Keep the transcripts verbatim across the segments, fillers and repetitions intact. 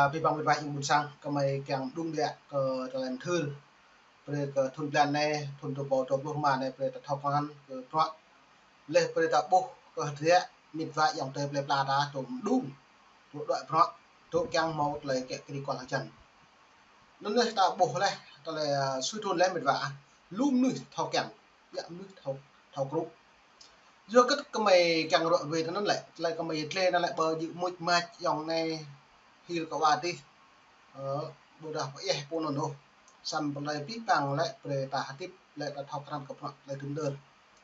Abih bang mĕt wa ayŏng ƀuôn sang, gơmơi kiăng mơđung biă kơ tơlơi mơthưr. Brơi kơ thun blan anai, thun dua rơbâo dua pluh rơma anai, brơi ta thâo krăn kơ bruă. Laih brơi ta ƀuh kơ hơdră mĕt wa ayŏng adơi plơi pla ta dŏ mơđung, dŏ đuaĭ bruă, dŏ kiăng hmâo tơlơi kiă kriê kual hơjăn. Anŭn laih ta ƀuh laih, tơlơi, ơ, sui thun laih mĕt wa, lu mơnuih thâo kiăng, biă mơnuih thâo, thâo krŭ. Yua kơ gơmơi kiăng ră ruai tui anŭn lĕ, tơlơi gơmơi dleh anŭn lĕ ƀơi djơ̆ mŭt mač ayŏng anai hil kơ wa adih. Ơ, ƀôdah pơieh pô anŭn ôh. Samơ̆ tơlơi abih bang lĕ brơi ta hơdip lĕ ta thâo krăn kơ bruă tơlơi tŭm đơr.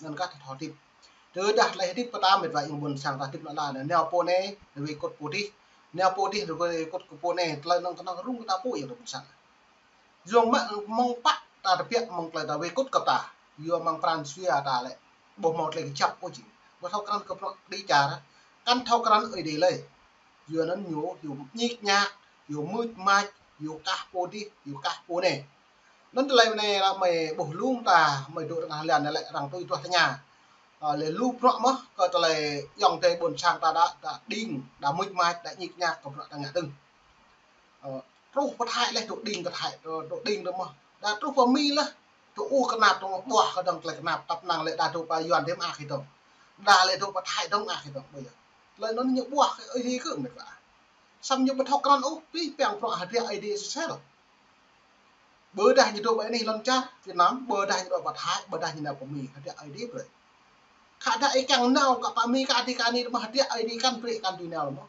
Anŭn kah ta thâo hơdip. Tơdah tơlơi hơdip pơtăm mĕt wa ayŏng ƀuôn sang ta hơdip anŭn lĕ nao pô anai, ruai kŭt pô adih. Nao pô adih, ruai kŭt kơ pô anai, tơlơi anŭn kơnơ̆ng rŭng kơ ta pô ayŏng ƀuôn sang. Yua mă mơ̆ng pă ta tơbiă mơ̆ng tơlơi ta ruai kŭt kơ ta. Yua mơ̆ng pran jua ta lĕ ƀu hmâo tơlơi kơjăp ôh jing. Ƀu thâo krăn kơ bruă kơđi čar. Kăn thâo krăn Ơi Adai lơi. Yua anŭn ñu, ñu ñik ñak, ñu mŭt mač, ñu kah pô adih, ñu kah pô anai. Anŭn tơlơi anai lĕ mơi ƀuh lŏm ta, mơi dŏ tơngah lan lĕ arăng tui tuah tơña. Ơ, lĕ lu bruă mơ̆ kơ tơlơi ayŏng adơi ƀuôn sang ta đa, đa đing, đa mŭt mač, đa ñik ñak kơ bruă ta ngă dơ̆ng. Ơ, truh pơ Thái laih dŏ đing kơ Thái, dŏ, dŏ đing dŏ mơ̆. Đa truh pơ Mi laih, dŏ ur kơnap dŏ ƀuah kơ dơ̆ng tơlơi kơnap, tăp năng lĕ đa dŏ pơ Yuan dih mơak hĭ dơ̆ng. Đa lĕ dŏ pơ Thái dŏ mơak hĭ dơ̆ng, ƀơi yơh. Tơlơi anŭn ñu ƀuah kơ Ơi Adai kơ mĕt wa. Samơ̆ ñu ƀu thâo krăn ôh, abih bang bruă hơdră Ơi Adai sel. Ƀôdah ñu dŏ pơ anih lŏn čar Việt Nam, ƀôdah ñu dŏ pơ Thái, ƀôdah ñu nao pơ Mi, hơdră Ơi Adai brơi. Khă dah ih kiăng nao kơ pơ Mi kơ adih kơ anih mơ̆ hơdră Ơi Adai kăn brơi kăn tui nao lơ̆m mơ̆.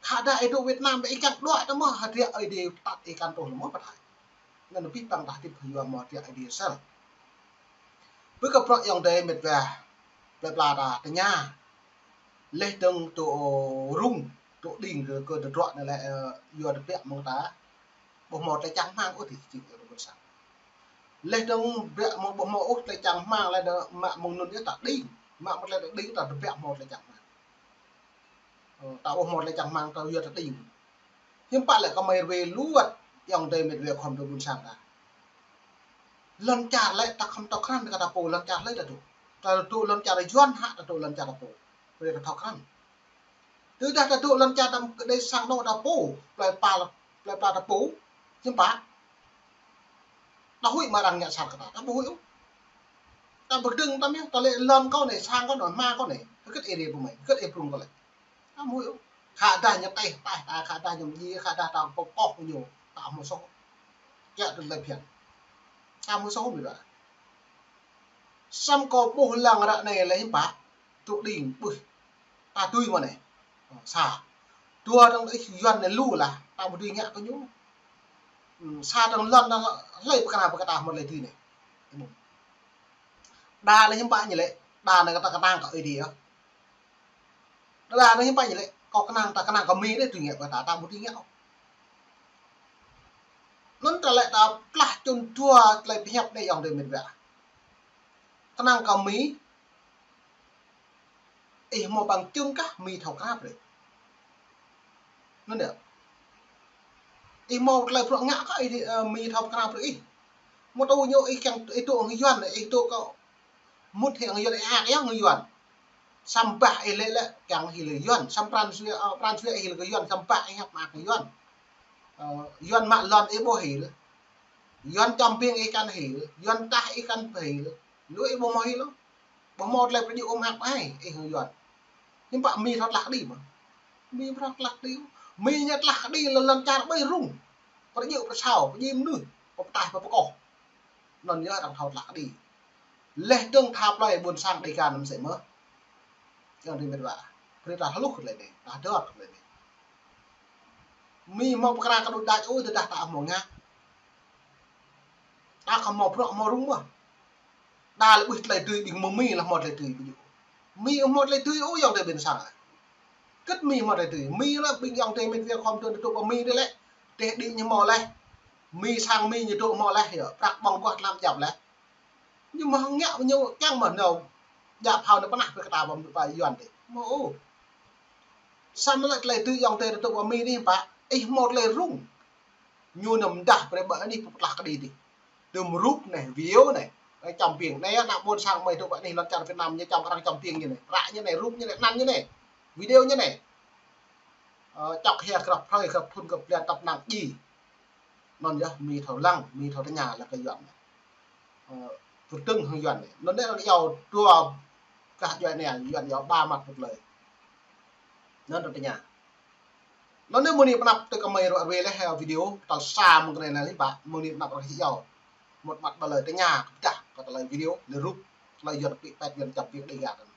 Khă dah ih dŏ Việt Nam ih kiăng đuaĭ tơ mơ̆ hơdră Ơi Adai tăt ih kăn truh lơ̆m mơ̆ pơ Thái. Anŭn abih bang ta hơdip hơyua mơ̆ hơdră Ơi Adai sel. Bơ kơ bruă ayŏng adơi mĕt wa plơi pla ta tơña. Laih dơ̆ng dŏ rŭng, dŏ đing kơ, kơ tơdruă anai lĕ, ơ, yua tơbiă mơ̆ng ta. Ƀu hmâo tơlơi čang rơmang ôh dih, jing ayŏng adơi ƀuôn sang. Laih dơ̆ng biă mơ̆ng ƀu hmâo ôh tơlơi čang rơmang lĕ dơ̆ng mă mơ̆ng anŭn yơh ta đing. Mă mơ̆ng tơlơi ta đing ta tơbiă hmâo tơlơi čang rơmang. Ơ, ta ƀu hmâo tơlơi čang rơmang ta yua ta đing. Hiư̆m pă lĕ gơmơi ruai lu wơ̆t ayŏng adơi mĕt wa khŏm dŏ ƀuôn sang ta. Lŏn čar lĕ ta khŏm thâo krăn kơ ta pô lŏn čar hlơi ta dŏ. Ta dŏ lŏn čar Yuan hă ta dŏ lŏn čar ta pô. Brơi ta thâo krăn. Tơdah ta dŏ lŏn čar ta kơđai sang anŏ ta pô, plơi pla, plơi pla ta pô, hiư̆m pă. Ta huĭ mơ̆ arăng ngă sat kơ ta, ta ƀu huĭ ôh. Ta pơkơdơ̆ng ta mơ̆, ta lĕ lŏn kâo anai, sang kâo anai, hmua kâo anai, hơget ih rai pơ mơi, hơget ih prŭng kơ lĕ. Ta ƀu huĭ ôh. Khă dah ñu tĕh, tĕh ta, khă dah ñu mdjiê, khă dah ta pơkoh ñu, ta ƀu hmâo soh. Kiăng tơlơi phiăn. Ta ƀu hmâo soh ƀu dah. Samơ̆ kâo ƀuh lăng ră anai lĕ hiư̆m pă, dŏ đing, ƀuh. Ta tui mơ̆ anai. Sa. Dua dơ̆ng ih Yuan anai lu lah, ta ƀu dưi ngă kơ ñu. Ư, sa dơ̆ng lŏn anai hlơi pơkra pơkra hmâo tơlơi dưi anai. Đa lĕ hiư̆m pă ñu lĕ, đa anai kơ ta kơnang kơ Ơi Adai yơh. Đa đa anai hiư̆m pă ñu lĕ, kâo kơnang ta kơnang kơ Mi dih dưi ngă kơ ta, ta ƀu dưi ngă ôh. Anŭn ta lĕ ta plah čun dua tơlơi pơhiăp anai ayŏng adơi mĕt wa. Kơnang kơ Mi, ih hmâo bằng chứng kah Mi thâo krăn brơi. Anŭn yơh. Ih hmâo tơlơi bruă ngă kah ih, ơ, Mi thâo krăn brơi ih. Mơ̆ tŭ ñu ih kiăng ih dŏ hăng Yuan, ih dŏ kơ mŭt hăng Yuan, ih ak yơh hăng Yuan. Samơ̆ bah ih lĕ lĕ kiăng hil Yuan, samơ̆ pran jua, ơ, pran jua ih hil kơ Yuan, samơ̆ bah ih hăp mă kơ Yuan. Ơ, Yuan mă lŏn ih ƀu hil. Yuan čăm ƀing ih kăn hil, Yuan tah ih kăn hil. Lu ih ƀu hmâo hil ôh. Ƀu hmâo tơlơi pơjing ôm ăp ai, ih hăng Yuan. Hiư̆m pă Mi thâo tlah kơđi mơ̆. Mi ƀu thâo tlah kơđi. Mi ñu tlah kơđi lŏn, lŏn čar ƀơi rŭng. Pơjing pơsao, pơjing mơnuih, pơtaih pơkoh. Anŭn yơh arăng thâo tlah kơđi. Laih dơ̆ng tha plơi ƀuôn sang Dêga anŭn mơsĕ mơ̆. Ayŏng adơi mĕt wa. Brơi ta hluh kơ tơlơi anai, ta dŏ kơ tơlơi anai. Mi hmâo pơkra kơ đôč đač ôh, tơdah ta hmâo ngă. Ta khŏm hmâo bruă hmâo rŭng mơ̆. Đa lĕ ƀuh tơlơi dưi ƀing mơ̆ng Mi lah hmâo tơlơi dưi ƀu djơ̆. Mi hmâo tơlơi dưi ôh ayŏng adơi ƀuôn sang. Hơget Mi hmâo tơlơi dưi. Mi lah ƀing ayŏng adơi mĕt wa khŏm dŏ dŏ pơ Mi dih lĕ. Teh đĭ ñu hmâo laih. Mi sang Mi ñu dŏ hmâo laih yơh. Prăk ƀơ̆ng boh tlam djăp laih. Ñu mơ̆ ngă ñu kiăng mơ̆ nao. Djă phao nao pơnah brơi kơ ta pơ Yuan dih. Hmâo ôh. Samơ̆ lĕ tơlơi dưi ayŏng adơi dŏ pơ Mi dih pă. Ih hmâo tơlơi rŭng. Ñu nao mơdah brơi ƀơi anih pơtlah kơđi dih. Tơm rup anai, video anai. Anai čăm ƀing. Anai ană ƀuôn sang mơi dŏ pơ anih lŏn čar Việt Nam ñu čăm arăng čăm ƀing ñu anai. Prăk ñu anai, rup ñu anai, anăn ñu anai. Video ñu anai. Ơ, čŏk hia grăp hrơi, grăp thŭn, grăp blan tăp năng ji. Anŭn yơh, mi thâo lăng, mi thâo tơña lĕ kơ Yuan. Ơ, pơtưng hăng Yuan anai. Anŭn anai arăng iâu dua gah djuai ania, Yuan iâu ba mặt một lời. Anŭn arăng tơña. Anŭn anai mơ̆ng anai pơanăp tơ kơmơi ruai ruai leh, ơ, video, tơl sa mơ̆ng kơnai anai leh, ƀă, mơ̆ng anai pơanăp arăng iâu một mặt ba lời tơña, kơ pơdah, kơ tơlơi video, leh rup, tơlơi Yuan pĭ pet, Yuan čăm biă Dega anŭn.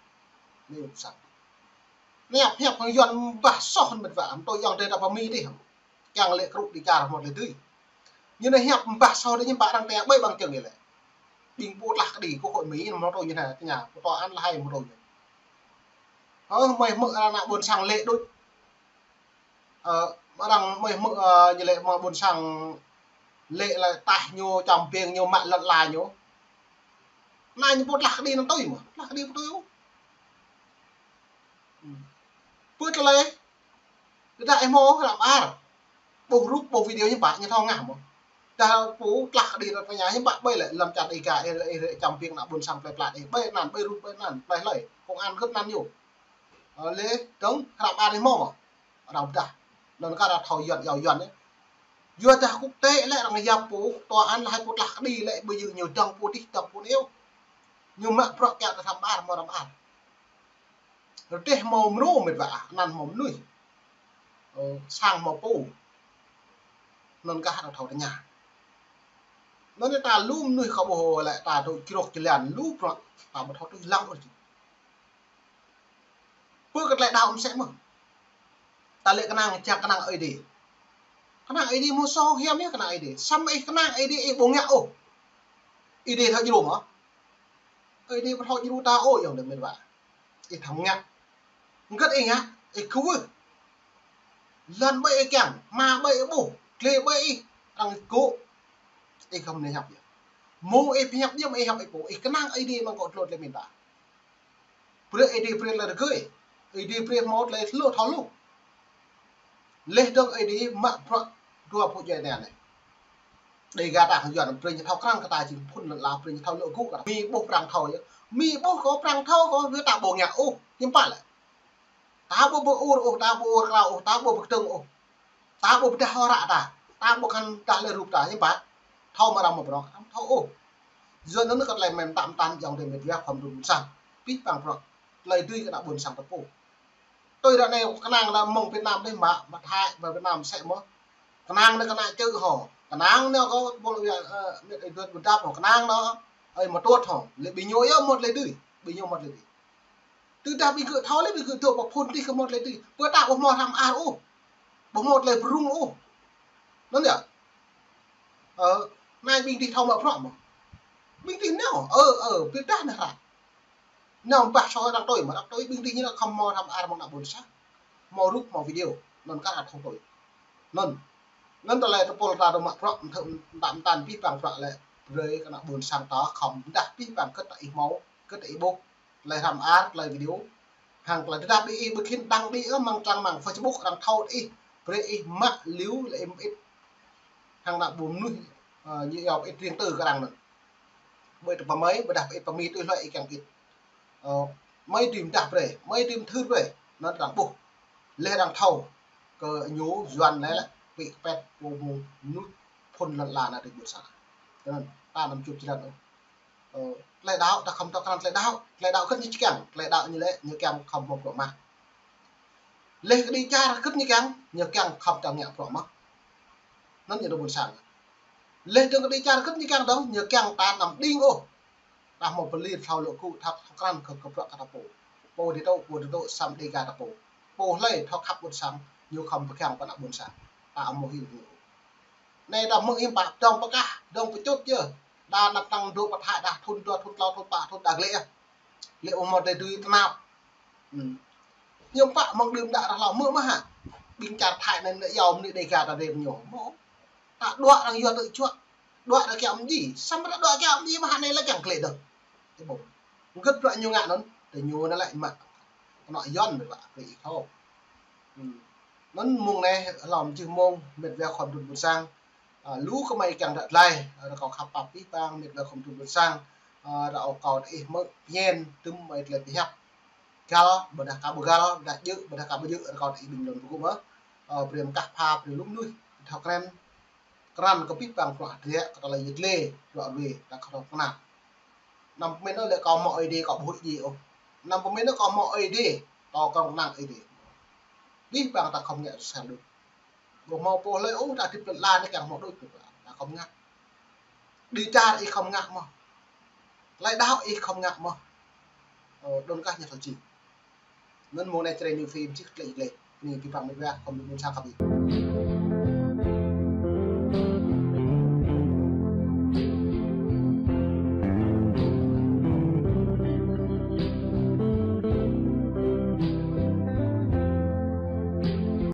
Anai pơsat. Anai hiăp, hiăp hăng Yuan ƀah soh mĕt wa, hăng tui yŏng dêh ta pơ Mi dih. Kiăng lĕ krŭ đi čar hmâo tơlơi dưi. Ñu anai hiăp ƀah soh dih ñu ƀă arăng tơña ƀơi bằng chứng ñu lĕ. Ƀing pô tlaih kơđi quốc hội Mi ñu hmâo tui ñu anai tơña, pô tòa án lăi hmâo tui ñu. Hơ, mơi hmư̆ arăng ană ƀôn sang lĕ đôč. Ơ, arăng mơi hmư̆, ơ, ñu lĕ mơi ƀôn sang lĕ lăi taih ñu, čăm biêng ñu, mă lŏn ala ñu. Anai ñu pô tlaih kơđi anŭn tui mơ̆, tlaih kơđi pô tui ôh. Pơ tơlơi, tơdah ih hmâo hră mơar, ƀuh rup, ƀuh video ñu ƀă, ñu thâo ngă mơ̆. Tơdah pô tlaih kơđi ră tơña ñu ƀă ƀơi lĕ, lăm čar Dega, ih, ih, ih čăm biêng ană ƀôn sang plơi pla ih, ƀơi anăn, ƀơi rup, ƀơi anăn, plơi hlơi, công an gơ̆p anăn ñu. Ơ, leh dơ̆ng hră mơar ih hmâo mơ̆. Arăng pơdah. Anŭn kar arăng thâo Yuan, iâu Yuan anai. Yua dah quốc tế lĕ arăng yap pô, tòa án lăi pô tlaih kơđi lĕ ƀu djơ̆ ñu dơ̆ng pô dih, dơ̆ng pô anai ôh. Ñu mă bruă kiăng tơ hră mơar, hmâo hră mơar. Rơdêh hmâo mrô mĕt wa, anăn hmâo mơnuih. Ơ, sang hmâo pô. Anŭn kah arăng thâo tơña. Anŭn anai ta lu mơnuih kơ ƀuh lĕ ta dŏ črôk jơlan lu bruă, ta ƀu thâo tui lăng ôh. Pơ kơ tơlơi đaŏ mơsĕ mơ̆n. Ta lĕ kơnang, čang kơnang Ơi Adai. Kơnang Ơi Adai hmâo soh hiam yơh kơnang Ơi Adai. Samơ̆ ih kơnang Ơi Adai ih ƀu ngă ôh. Ơi Adai thâo djru mơ̆? Ơi Adai ƀu thâo djru ta ôh yŏng dơ̆ng mĕt wa. Ih thâo ngă. Hơget ih ngă, ih kwưh. Lŏn ƀơi ih kiăng, hma ƀơi ih ƀuh, glai ƀơi ih, arăng gŏ. Ih khŏm anai hiăp yơh. Mơ̆ng ih pơhiăp yơh, ih hiăp ih pô, ih kơnang Ơi Adai mơ̆ng kơ tlot lĕ mĭn ta. Brơi Ơi Adai brơi tơlơi rơgơi. Ơi Adai brơi hmâo tơlơi hlô thâo hlô. Leh dơ̆ng Ơi Adai mă bruă dua pô djuai ania anai. Dega ta hăng Yuan brơi ñu thâo krăn kơ ta jing phŭn lŏn ala, brơi ñu thâo lŏ gŭ kơ ta. Mi ƀuh prăng thâo yơh. Mi ƀuh kơ prăng thâo kơ, yua ta ƀu ngă ôh, hiư̆m pă lĕ. Ta ƀu ƀu ur ôh, ta ƀu ur krao ôh, ta ƀu pơkơdơ̆ng ôh. Ta ƀu pơdah hră ta, ta ƀu khăn dah lĕ rup ta, hiư̆m pă. Thâo mơ̆ arăng mă bruă, arăng thâo ôh. Yua anŭn kơ tơlơi mơ̆n tăm tăn yŏng dêh mĕt wa khŏm dŭm sang. Pĭ păng bruă. Tơlơi dưi kơ ană ƀôn sang ta pô. Tui ră anai kơnang ană mơ̆ng Việt Nam dih mă, mă Thái, mă Việt Nam mơsĕ mơ̆n. Kơnang anai kơnang čư̆ hŏ. Kơnang anai kơ ƀôn, ơ, mĕt ơi duat ƀu dăp hŏ. Kơnang anai, ơi mă tuăt hŏ. Lĕ ƀing ñu yơh hmâo tơlơi dưi. Ƀing ñu hmâo tơlơi dưi. Tơdah ƀing gơ̆ thâo lĕ ƀing gơ̆ dŏ pơ phŭn dih kơ hmâo tơlơi dưi. Pơ ta ƀu hmâo hră mơar ôh. Ƀu hmâo tơlơi pơrŭng ôh. Anŭn yơh. Ơ, anai ƀing dih thâo mă bruă mơ̆n. Ƀing dih nao, ơ, ơ, pơdah anai hră. Nao ƀah soh arăng tui mơ̆, arăng tui ƀing dih ñu khŏm hmâo hră mơar mơ̆ng ană ƀôn sang. Hmâo rup, hmâo video. Anŭn kar arăng thâo tui. Anŭn. Anŭn tơlơi tơpul ta dŏ mă bruă, mơ̆n tăm tăn pĭ păng bruă lĕ. Brơi kơ ană ƀôn sang ta khŏm pơdah pĭ păng kơ ta ih hmâo, kơ ta ih ƀuh. Tơlơi hră mơar, tơlơi video. Hăng tơlơi tơdah ƀing ih ƀu khĭn đăng đĭ ơ mơ̆ng trang mạng Facebook arăng thâo ih, brơi ih mă liu lĕ ih mơit. Hăng ană ƀôn mơnuih, ơ, ñu iâu mơit riêng tư kơ arăng anŭn. Ƀơi tơ pơ mơi, ƀôdah ih pơ Mi tui hloi ih kiăng ih. Ơ, mơi dưi pơdah brơi, mơi dưi pơthưr brơi, anŭn arăng ƀuh. Leh arăng thâo, kơ ñu Yuan anai lĕ, pĭ pet pô mơ̆ng mơnuih phŭn lŏn ala anai tơ ƀôn sang. Kơ anŭn, ta anăm čŭt jơlan ôh. Ơ, tơlơi đaŏ, ta khŏm tŏ krăn tơlơi đaŏ. Tơlơi đaŏ hơget ñu kiăng, tơlơi đaŏ ñu lĕ, ñu kiăng khŏm hmâo bruă mă. Leh kơđi čar hơget ñu kiăng, ñu kiăng khŏm ta ngă bruă mă. Anŭn ñu dŏ ƀôn sang. Leh dơ̆ng kơđi čar hơget ñu kiăng dơ̆ng, ñu kiăng ta anăm đing ôh. Ta hmâo pơlir thâo lŏ gŭ, thâo, thâo krăn kơ, kơ bruă kơ ta pô. Pô dih tŏ, pô dih tŏ, samơ̆ Dega ta pô. Pô hlơi thâo khăp ƀôn sang, ñu khŏm pơgang pơ ană ƀôn sang. Ta hmâo hil ñu. Anai ta hmư̆ hiư̆m pă, dơ̆ng pơkah, dơ̆ng pơčŭt yơh. Đa anăp tăng dŏ pơ Thái đa thŭn dua, thŭn klâo, thŭn pă, thŭn đa glĕ yơh. Lĕ ƀu hmâo tơlơi dưi tơnap. Hiư̆m pă mơ̆ng đưm đă ră hlâo hmư̆ mơ̆ hă. Ƀing čar Thái anai lĕ iâu mơnuih Dega ta rem ñu. Hmâo. Ta đuaĭ arăng yua tơ̆ čuă. Đuaĭ arăng kiăng mơji. Samơ̆ ta đuaĭ kiăng mơji mơ̆ hă anai lĕ kiăng glĕ dơ̆ng. Ih ƀuh. Hơget bruă ñu ngă anŭn. Tơ ñu anai lĕ mă. Kơnŏ Yuan mĕt wa, brơi ih thâo. Anŭn mơ̆ng anai, hlŏm jih mơ̆ng mĕt wa khŏm dŭm ƀôn sang. Ơ, lu kơmơi kiăng ră tơlơi, ơ, rơkâo khăp pap pĭ păng mĕt wa khŏm dŭm ƀôn sang. Ơ, rơkâo kâo tơ ih mơ̆ pơñen, tŭm mơi tơlơi pơhiăp. Găl, ƀôdah ka ƀu găl, ƀôdah djơ̆, ƀôdah ka ƀu djơ̆, rơkâo tơ ih ƀing lŏn pơgŭ mơ̆. Ơ, brơi mơkah pha, brơi lŏm nuih, thâo krăn. Krăn kơ abih bang bruă hơdră, kơ tơlơi yit lĕ, bruă rue, ta khŏm kơnang. Anăm pơmĭn ôh lĕ kâo hmâo Ơi Adai kâo ƀu huĭ djơ̆ ôh. Anăm pơmĭn ôh kâo hmâo Ơi Adai, kâo kơnang Ơi Adai. Abih bang ta khŏm ngă sel đôč. Ƀu hmâo pô hlơi ôh, ta hơdip lŏn ala anai kiăng hmâo đôč, ta khŏm ngă. Dêh čar ih khŏm ngă mơ̆n. Tơlơi đaŏ ih khŏm ngă mơ̆n. Ơ, đơ̆ng kah ñu thâo čih. Anŭn mơ̆ng anai Jrai New Film čih tơlơi yit lĕ. Bơni abih bang mĕt wa, khŏm đĭ mơ̆n sa kơ ƀing.